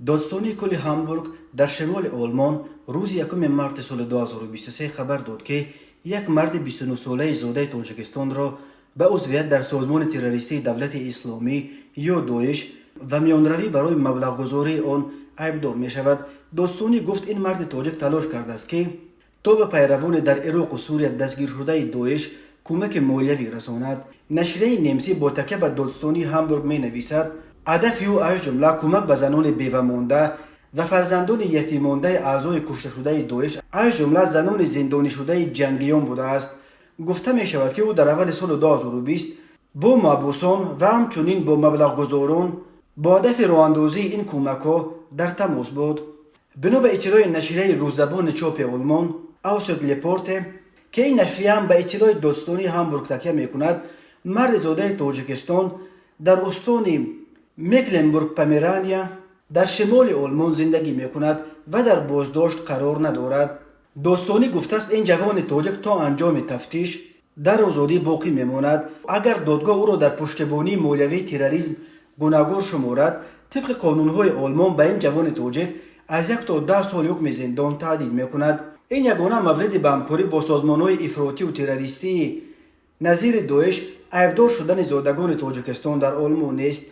Додстонии кулли Ҳамбург дар шимоли Олмон рӯзи 1 марти соли 2023 хабар дод, ки як марди 29-солаи зодаи Тоҷикистонро ба узвият дар созмони террористии Давлати Исломӣ ё Доиш ва миёнравӣ барои маблағгузории он айбдор мешавад. Додстонӣ гуфт, ин марди тоҷик талош кардааст, ки то ба пайравони дар Ироқу Сурия дастгиршудаи Доиш кӯмаки молиявӣ расонад. Нашрияи немсӣ бо такя ба додстонии Ҳамбург менависад, ҳадафи ӯ аз ҷумла кӯмак ба занони бевамонда ва фарзандони ятиммондаи аъзои кушташудаи Доиш, аз ҷумла занони зиндонишудаи ҷангиён будааст. Гуфта мешавад, ки ӯ дар аввали соли 2020 бо маҳбусон ва ҳамчунин бо маблағгузорон бо ҳадафи роҳандозии ин кӯмакҳо дар тамос буд. Бино ба иттилои нашрияи русзабони чопи Олмон Аусидлепорте, ки ин нашрия ҳам ба иттилои додстонии Ҳамбург такя мекунад, марди зодаи Тоҷикистон дар устони Мекленбург Померания дар шимоли Олмон зиндагӣ мекунад ва дар боздошт қарор надорад. Додстонӣ гуфтааст, ин ҷавони тоҷик то анҷоми тафтиш дар озодӣ боқӣ мемонад. Агар додгоҳ ӯро дар пуштибонии молиявии терроризм гунаҳгор шуморад, тибқи қонунҳои Олмон ба ин ҷавони тоҷик аз 1 то 10 сол ҳукми зиндон таҳдид мекунад. Ин ягона мавриди ба ҳамкорӣ бо созмонҳои ифротию террористии назири Доиш айбдор шудани зодагони Тоҷикистон дар Олмон нест.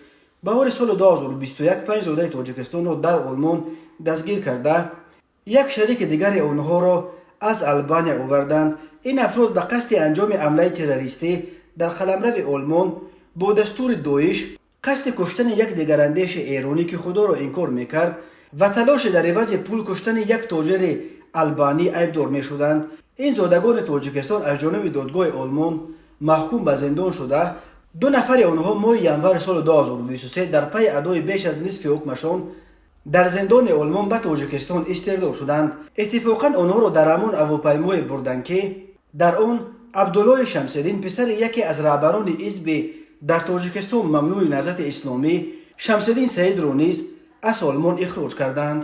Баҳори соли 2021 панҷ зодаи Тоҷикистонро дар Олмон дастгир карда, як шарики дигари онҳоро аз Албания оварданд. Ин афрод ба қасди анҷоми ҳамлаи террористӣ дар қаламрави Олмон бо дастури Доиш, қасди куштани як дигарандеши эронӣ, ки Худоро инкор мекард, ва талоши дар ивази пул куштани як тоҷири албанӣ айбдор мешуданд. Ин зодагони Тоҷикистон аз ҷониби додгоҳи Олмон маҳкум ба зиндон шуда, ду нафари онҳо моҳи январи соли 2023 дар пайи адои беш аз нисфи ҳукмашон дар зиндони Олмон ба Тоҷикистон истирдод шуданд. Иттифоқан онҳоро дар ҳамон ҳавопаймое бурданд, ки дар он Абдуллои Шамсиддин, писари яке аз раҳбарони ҳизби дар Тоҷикистон мамнӯи Наҳзати Исломӣ Шамсиддин Саидро низ аз Олмон ихроҷ карданд.